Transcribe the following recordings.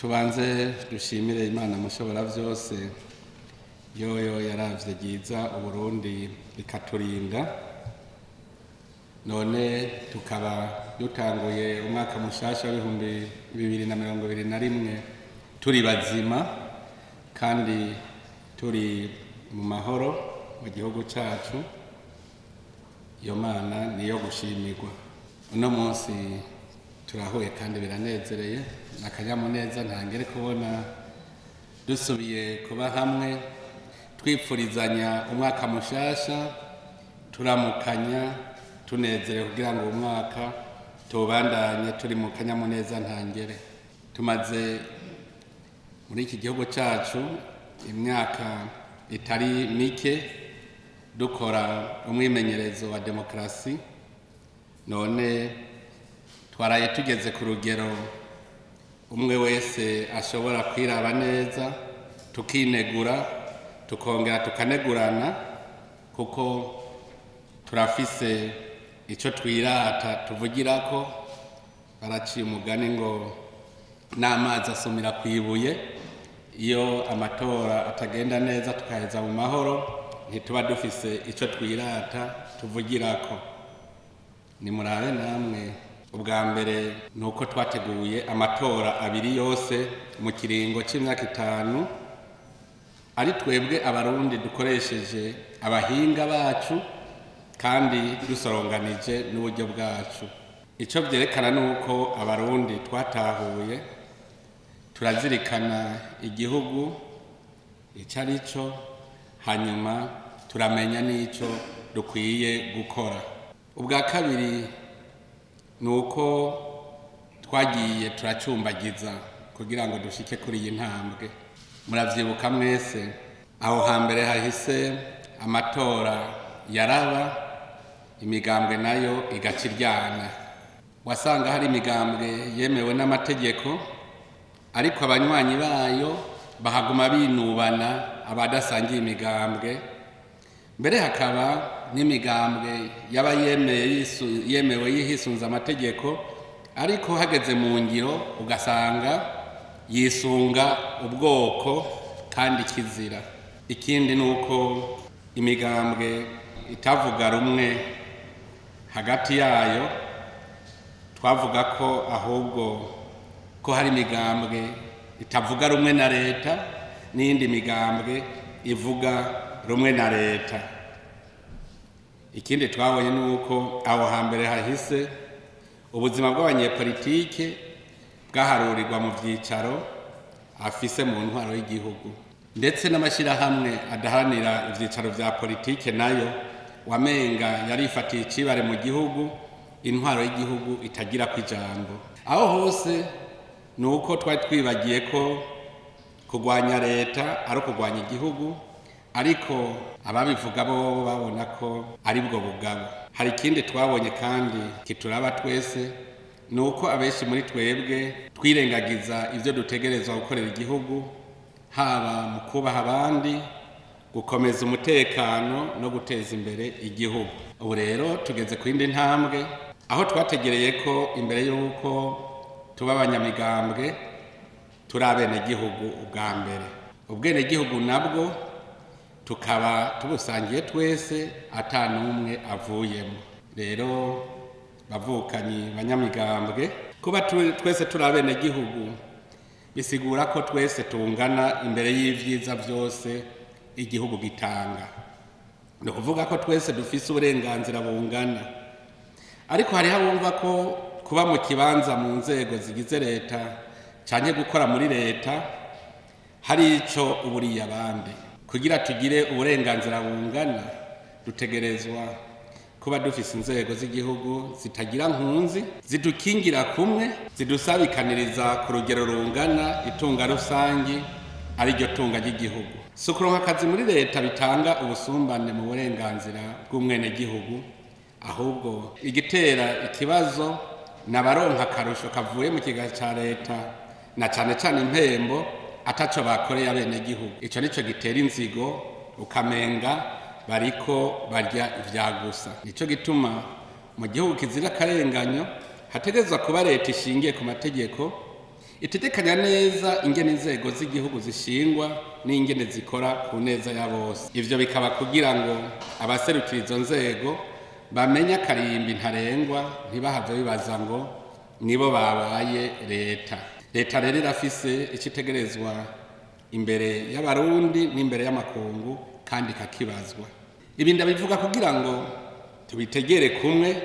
Tubanze dushimire Imana mushobora byose, yoyo yaravye ryiza Uburundi ikaturinda, none tukaba dutanguye umwaka mushasha w'2021 turi bazima kandi turi mu mahoro mu gihugu cacu. Iyo Mana niyo gushimirwa. Uno munsi turahuye kandi biranezereye, ni akanyamuneza ntangere kubona dusubiye kuba hamwe, twipfurizanya umwaka mushasha, turamukanya tunezerewe kugira ngo uwo mwaka tuwubandanye turi mu kanyamuneza ntangere. Tumaze muri iki gihugu cacu imyaka itari mike dukora umwimenyerezo wa demokarasi, none twaraye tugeze ku rugero umwe wese ashobora kwiraba neza, tukinegura, tukongera tukanegurana, kuko turafise ico twirata tuvugirako. Baraciye umugani ngo n'amazi asumira kw'ibuye. Iyo amatora atagenda neza tukaheza mu mahoro, ntituba dufise ico twirata tuvugirako. Nimurabe namwe, ubwa mbere ni uko twateguye amatora abiri yose mu kiringo c'imyaka 5, ari twebwe Abarundi dukoresheje abahinga bacu kandi dusoronganije n'uburyo bwacu. Ico vyerekana ni uko Abarundi twatahuye, turazirikana igihugu ico ari cyo, hanyuma turamenya n'ico dukwiye gukora. Ubwa kabiri ni uko twagiye turacumbagiza kugira ngo dushike kuri iyi ntambwe. Muravyibuka mwese, aho hambere hahise amatora yaraba, imigambwe nayo igaca iryana. Wasanga hari imigambwe yemewe n'amategeko, ariko abanywanyi bayo bahaguma binubana abadasangiye imigambwe. Mbere hakaba n'imigambwe yaba yemewe yihisunze amategeko, ariko hageze mu ngiro ugasanga yisunga ubwoko kandi kizira. Ikindi ni uko imigambwe itavuga rumwe hagati yayo. Twavuga ko ahubwo ko hari imigambwe itavuga rumwe na leta n'iyindi migambwe ivuga rumwe na leta. Ikindi twabonye ni uko aho hambere hahise ubuzima bw'abanyepolitike bwaharurirwa mu vyicaro afise mu ntwaro y'igihugu, ndetse n'amashyirahamwe adaharanira ivyicaro vya politike nayo wamenga yarifatiye icibare mu gihugu, intwaro y'igihugu itagira ku ijambo. Aho hose ni uko twari twibagiye ko kurwanya leta ari ukurwanya igihugu, ariko ababivuga bo babona ko ari bwo bugabo. Hari ikindi twabonye kandi kituraba twese, ni uko abenshi muri twebwe twirengagiza ivyo dutegerezwa gukorera igihugu, haba mu kubaha abandi, gukomeza umutekano no guteza imbere igihugu. Ubu rero tugeze ku yindi ntambwe, aho twategereye ko imbere y'uko tuba abanyamigambwe turi abenegihugu ubwa mbere. Ubwenegihugu nabwo tukaba tubusangiye twese ata n'umwe avuyemo. Rero bavukanyi banyamigambwe, kuba twese turi abenegihugu bisigura ko twese tungana imbere y'ivyiza vyose igihugu gitanga. Ni ukuvuga ko twese dufise uburenganzira bungana. Ariko hariho abumva ko kuba mu kibanza mu nzego zigize leta canke gukora muri leta hari ico uburiye abandi. Kugira tugire uburenganzira bungana, dutegerezwa kuba dufise inzego z'igihugu zitagira nkunzi, zidukingira kumwe, zidusabikaniriza ku rugero rungana itunga rusangi ariryo tunga ry'igihugu. Si ukuronka akazi muri leta bitanga ubusumbane mu burenganzira bw'umwenegihugu, ahubwo igitera ikibazo n'abaronka akarusho kavuye mu kigega ca leta, na cane cane impembo ataco bakoreye abenegihugu. Ico nico gitera inzigo, ukamenga bariko barya ivyagusa. Nico gituma mu gihugu kizira akarenganyo hategerezwa kuba leta ishingiye ku mategeko, Itegekanya neza ingene inzego z'igihugu zishingwa n'ingene zikora ku neza ya bose. Ivyo bikaba kugira ngo abaserukira izo nzego bamenye akarimbi ntarengwa, ntibahave bibaza ngo nibo babaye leta. Leta rero irafise ico itegerezwa imbere y'abarundi n'imbere y'amakungu, kandi ikakibazwa. Ibi ndabivuga kugira ngo tubitegere kumwe,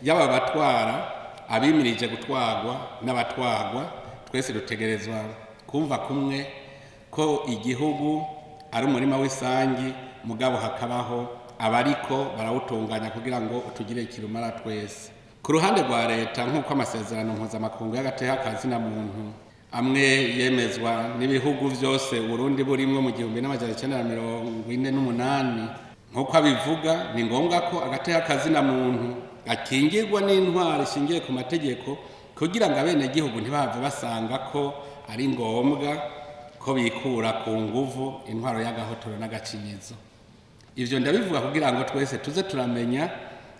yaba abatwara, abimirije gutwarwa n'abatwarwa, twese dutegerezwa kumva kumwe ko igihugu ari umurima w'isangi, mugabo hakabaho abariko barawutunganya kugira ngo utugire ikirumara twese. Ku ruhande rwa leta, nk'uko amasezerano mpuzamakungu y'agateka ka zina muntu amwe yemezwa n'ibihugu vyose Uburundi burimwo mu 1948, nk'uko abivuga, ni ngombwa ko agateka ka zina muntu gakingirwa n'intwaro ishingiye ku mategeko, kugira ngo abenegihugu ntibahave basanga ko ari ngombwa ko bikura ku nguvu intwaro y'agahotoro n'agacinyizo. Ivyo ndabivuga kugira ngo twese tuze turamenya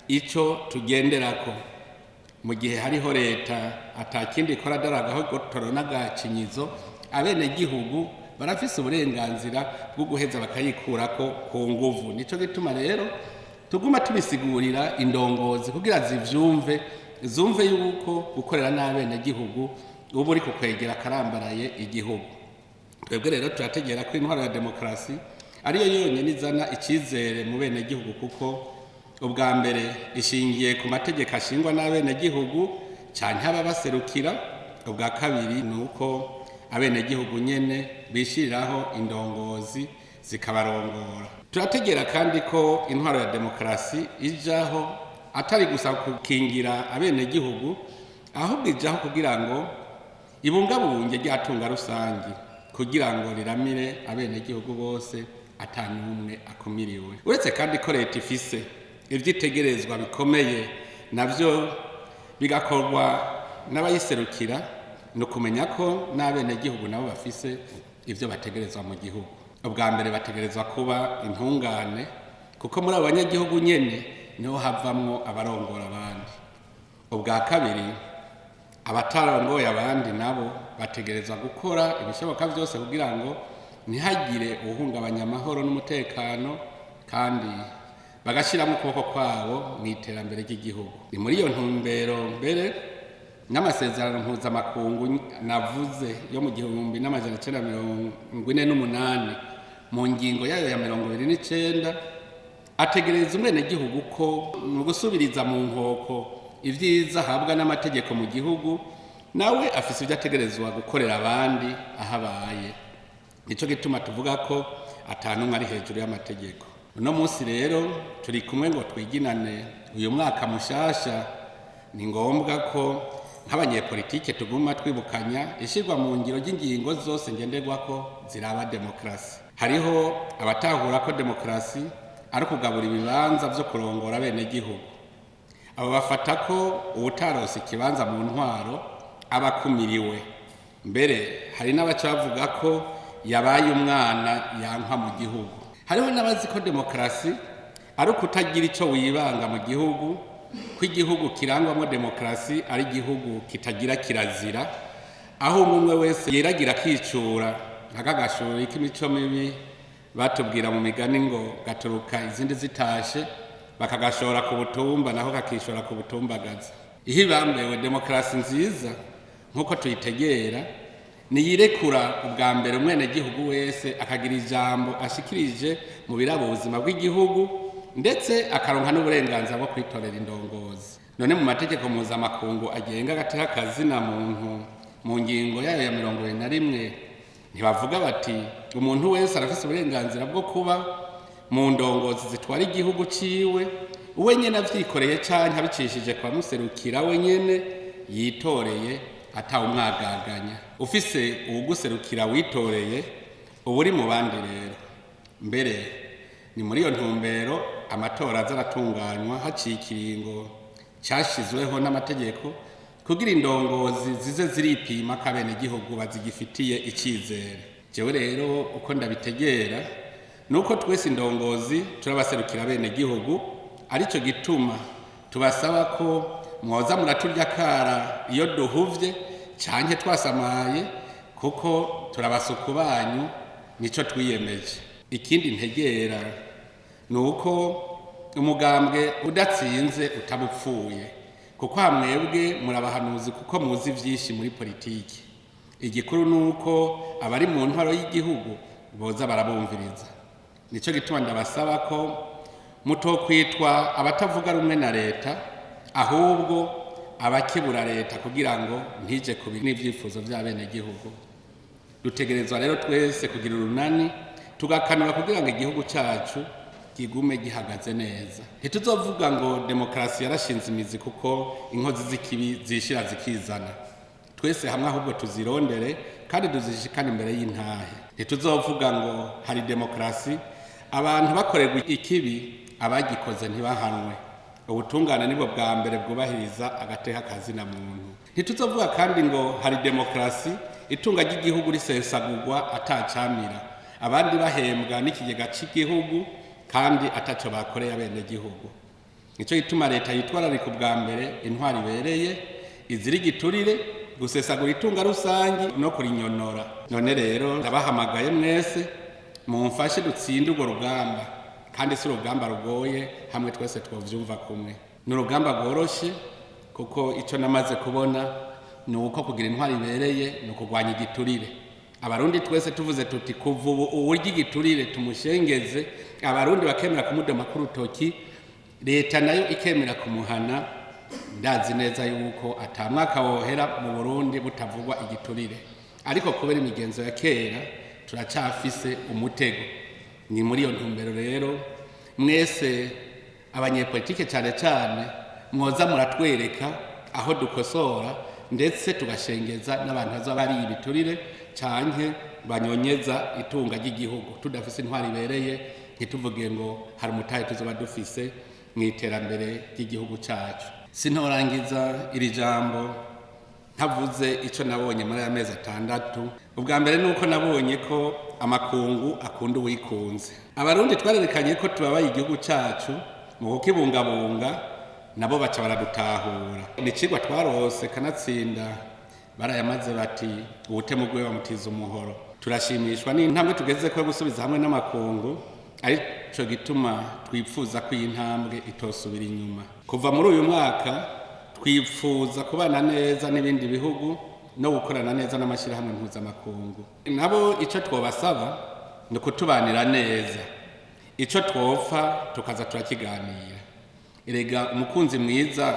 ico tugenderako. Mu gihe hariho leta atakindi ikora atari agahotoro n'agacinyizo, abenegihugu barafise uburenganzira bwo guheza bakayikurako ku nguvu. Nico gituma rero tuguma tubisigurira indongozi kugira zivyumve, zumve yuko gukorera n'abenegihugu uba uri kukwegera akarambaraye igihugu. Twebwe rero turategera ko intwaro ya demokarasi ariyo yonyene izana icizere mu benegihugu, kuko ubwa mbere ishingiye ku mategeko ashingwa n'abenegihugu canke ababaserukira. Ubwa kabiri ni uko abenegihugu nyene bishiriraho indongozi zikabarongora. Turategera kandi ko intwaro ya demokarasi ijaho atari gusa gukingira abenegihugu, ahubwo ijaho kugira ngo ibungabunge rya tunga rusangi, kugira ngo riramire abenegihugu bose ata n'umwe akumiriwe. Uretse kandi ko leta ifise ivyitegerezwa bikomeye, navyo bigakorwa n'abayiserukira, ni ukumenya ko n'abenegihugu nabo bafise ivyo bategerezwa mu gihugu. Ubwa mbere bategerezwa kuba intungane, kuko muri abo banyagihugu nyene niho havamwo abarongora abandi. Ubwa kabiri, abatarongoye abandi nabo bategerezwa gukora ibishoboka vyose kugira ngo ntihagire uwuhungabanya amahoro n'umutekano, kandi bagashiramo ukuboko kwabo mu iterambere ry'igihugu. Ni muri iyo ntumbero mbere n'amasezerano mpuzamakungu navuze yo mu 1948 mu ngingo yayo ya 29 ategereza umwenegihugu ko mu gusubiriza mu nkoko ivyiza ahabwa n'amategeko mu gihugu, nawe afise ivyo ategerezwa gukorera abandi aho abaye. Nico gituma tuvuga ko ata n'umwe ari hejuru y'amategeko. Uno munsi rero turi kumwe ngo twiginane uyu mwaka mushasha. Ni ngombwa ko nk'abanyepolitike tuguma twibukanya ishirwa mu ngiro ry'ingingo zose ngenderwako ziraba demokarasi. Hariho abatahura ko demokarasi ari ukugabura ibibanza vyo kurongora abenegihugu. Abo bafata ko uwutarose ikibanza mu ntwaro aba akumiriwe. Mbere hari n'abaca bavuga ko yabaye umwana yankwa mu gihugu. Hariho n'abazi ko demokarasi ari ukutagira ico wibanga mu gihugu, ko igihugu kirangwamwo demokarasi ari igihugu kitagira kirazira, aho umwe wese yeragira akicura nk'akagashuri k'imico mibi batubwira mu migani ngo gaturuka izindi zitashe, bakagashora ku butumba naho kakishora ku butumbagazi. Ihibambewe demokarasi nziza nk'uko tuyitegera niyirekura ubwa mbere umwenegihugu wese akagira ijambo ashikirije mu biraba ubuzima bw'igihugu, ndetse akaronka n'uburenganzira bwo kwitorera indongozi. None mu mategeko mpuzamakungu agenga agateka ka zina muntu mu ngingo yayo ya 21 ntibavuga bati umuntu wese arafise uburenganzira bwo kuba mu ndongozi zitwara igihugu ciwe, we nyene avyikoreye canke abicishije kwa muserukira we nyene yitoreye atawumwagaganya. Ufise uwuguserukira witoreye uba uri mu bandi rero. Mbere ni muri iyo ntumbero amatora aza aratunganywa haciye ikiringo cashizweho n'amategeko kugira indongozi zize ziripima ko abenegihugu bazigifitiye icizere. Jewe rero uko ndabitegera nuko twese indongozi turabaserukira abenegihugu, arico gituma tubasaba ko mwoza muraturya kara iyo duhuvye canke twasamaye, kuko turabasuku banyu, nico twiyemeje. Ikindi ntegera ni uko umugambwe udatsinze utabupfuye, kuko hamwebwe murabahanuzi, kuko muzi vyinshi muri politiki. Igikuru ni uko abari mu ntwaro y'igihugu boza barabumviriza. Nico gituma ndabasaba ko mutokwitwa abatavuga rumwe na leta, ahubwo abakebura leta kugira ngo ntije kubi n'ivyifuzo vy'abenegihugu. Dutegerezwa rero twese kugira urunani, tugakanura kugira ngo igihugu cacu kigume gihagaze neza. Ntituzovuga ngo demokarasi yarashinze imizi, kuko inkozi z'ikibi zishira zikizana. Twese hamwe ahubwo tuzirondere kandi tuzishikane imbere y'intahe. Ntituzovuga ngo hari demokarasi abantu bakorerwa ikibi, abagikoze ntibahanwe. Ubutungane nibwo bwa mbere bwubahiriza agateka kazina muntu. Ntituzovuga kandi ngo hari demokarasi itunga ry'igihugu risesagurwa atacamira, abandi bahembwa n'ikigega cy'igihugu kandi ataco bakoreye abenegihugu. Nico gituma leta yitwararika ubwa mbere intwari ibereye, izira igiturire, gusesagura itunga rusangi no kurinyonora. None rero ndabahamagaye mwese mumfashe dutsinde urwo rugamba, kandi si urugamba rugoye hamwe twese twovyumva kumwe. Ni urugamba rworoshe, kuko ico namaze kubona ni uko kugira intwari ibereye ni ukugwanya igiturire. Abarundi twese tuvuze tuti kuva ubu uwurya igiturire tumushengeze, abarundi bakemera kumudoma k'urutoki, leta nayo ikemera kumuhana. Ndazi neza yuko ata mwaka wohera mu Burundi butavugwa igiturire, ariko kubera imigenzo ya kera turacafise umutego. Ni muri iyo ntumbero rero mwese abanyepolitike cyane cyane mwoza muratwereka aho dukosora, ndetse tugashengeza n'abantu bazoba bari ibiturire canke banyonyeza itunga ry'igihugu. Tudafise intwari ibereye, ntituvuge ngo hari umutahe tuzoba dufise mu iterambere ry'igihugu cacu. Sintorangiza iri jambo ntavuze ico nabonye muri aya mezi 6. Ubwa mbere ni uko nabonye ko amakungu akunda uwikunze. Abarundi twarerekanye ko tubabaye igihugu cacu mu kukibungabunga, nabo baca baradutahura. Ni icigwa twarose kanatsinda barayamaze bati uwutema ugwiwe bamutiza umuhoro. Turashimishwa n'intambwe tugeze ko gusubiza hamwe n'amakungu, arico gituma twipfuza ko iyi ntambwe itosubira inyuma. Kuva muri uyu mwaka twipfuza kubana neza n'ibindi bihugu no gukorana neza n'amashyirahamwe mpuzamakungu. Nabo ico twobasaba ni ukutubanira neza, ico twopfa tukaza turakiganira. Erega umukunzi mwiza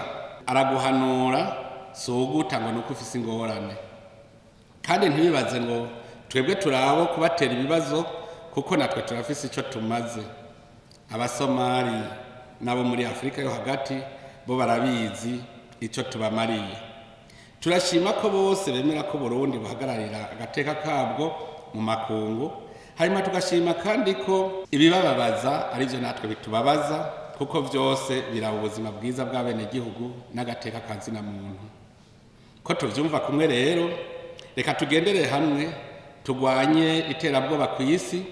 araguhanura, si uguta ngo nuko ufise ingorane. Kandi ntibibaze ngo twebwe turabo kubatera ibibazo, kuko natwe turafise ico tumaze. Abasomali nabo muri Afrika yo hagati bo barabizi ico tubamariye. Turashima ko bose bemera ko Burundi buhagararira agateka kabwo mu makungu, hanyuma tugashima kandi ko ibibababaza arivyo natwe bitubabaza, kuko vyose biraba ubuzima bwiza bw'abenegihugu n'agateka kazina muntu. Ko tuvyumva kumwe rero, reka tugendere hamwe tugwanye iterabwoba ku isi,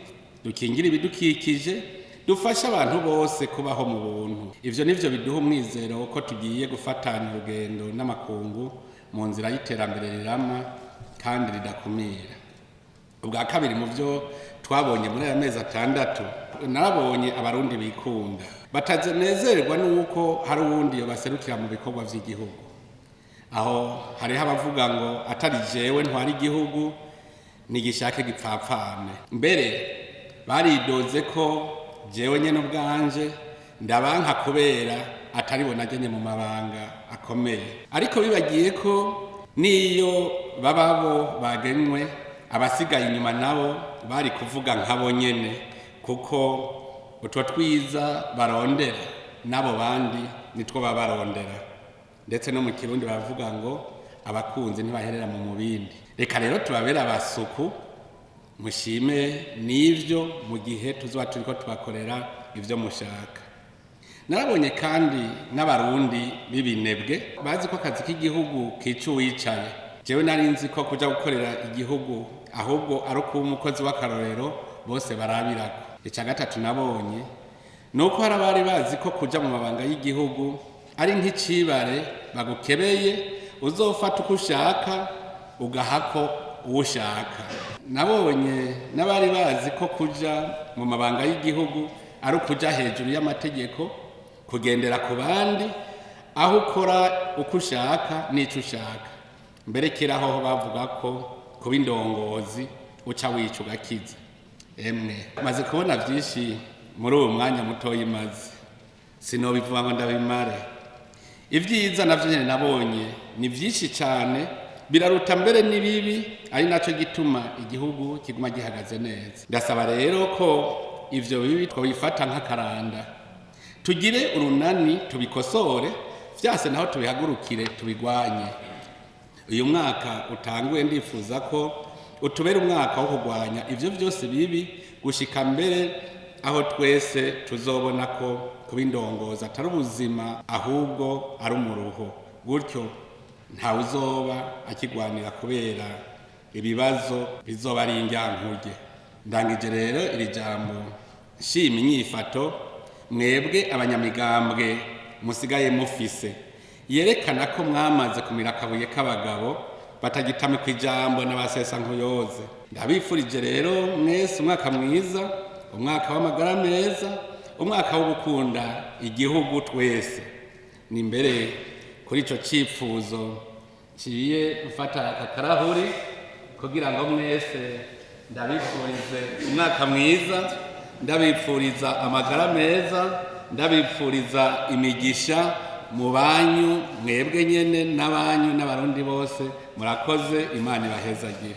dukingire ibidukikije, dufashe abantu bose kubaho mu buntu. Ivyo nivyo biduha umwizero ko tugiye gufatanya urugendo n'amakungu mu nzira y'iterambere rirama kandi ridakumira. Ubwa kabiri mu vyo twabonye muri aya mezi 6, narabonye abarundi bikunda, batazenezerwa nuko hari uwundi yobaserukira mu bikorwa vy'igihugu. Aho hariho abavuga ngo atari jewe ntwari igihugu nigishake gipfapfane. Mbere baridoze ko jewe nyene ubwanje ndabanka kubera atari bo nagenye mu mabanga akomeye, ariko bibagiye ko niyo bababo bagenwe abasigaye inyuma nabo bari kuvuga nkabo nyene, kuko utwo twiza barondera nabo bandi nitwo babarondera. Ndetse no mu Kirundi baravuga ngo abakunzi ntibaherera mu mubindi. Reka rero tubabera abasuku, mushime n'ivyo mu gihe tuzoba turiko tubakorera ivyo mushaka. Narabonye kandi n'abarundi b'ibinebwe bazi ko akazi k'igihugu kica uwicaye. Jewe nari nzi ko kuja gukorera igihugu ahubwo ari ukuba umukozi w'akarorero bose barabirako. Ica gatatu nabonye nuko hari abari bazi ko kuja mu mabanga y'igihugu ari nk'icibare bagukebeye, uzofata uko ushaka ugahako uwo ushaka. Nabonye n'abari bazi ko kuja mu mabanga y'igihugu ari ukuja hejuru y'amategeko, kugendera ku bandi, aho ukora uko ushaka n'ico ushaka. Mbere kera hoho bavuga ko kuba indongozi uca wica ugakiza. Emwe maze kubona vyinshi muri uwo mwanya mutoyi maze sinobivuga ngo ndabimare. Ibyiza navyo nyene nabonye ni vyinshi cane, biraruta mbere n'ibibi, ari naco gituma igihugu kiguma gihagaze neza. Ndasaba rero ko ivyo bibi twabifata nk'akaranda, tugire urunani tubikosore vyase, naho tubihagurukire tubigwanye. Uyu mwaka utanguye ndifuza ko utubera umwaka wo kurwanya ivyo vyose bibi, gushika mbere aho twese tuzobona ko kuba indongozi atari ubuzima ahubwo ari umuruho. Gutyo ntawe uzoba akigwanira kubera ibibazo bizoba ari indyankurye. Ndangije rero iri jambo nshima inyifato mwebwe abanyamigambwe musigaye mufise, yerekana ko mwamaze kumira akabuye k'abagabo batagitamikwa ijambo n'abasesa nkuyoze. Ndabifurije rero mwese umwaka mwiza, umwaka w'amagara meza, umwaka wo gukunda igihugu twese. Ni mbere kuri ico cipfuzo nciye mfata aka karahuri kugira ngo mwese ndabifurize umwaka mwiza, ndabifuriza amagara meza, ndabifuriza imigisha mu banyu mwebwe nyene n'abanyu n'abarundi bose. Murakoze, Imana ibahezagire.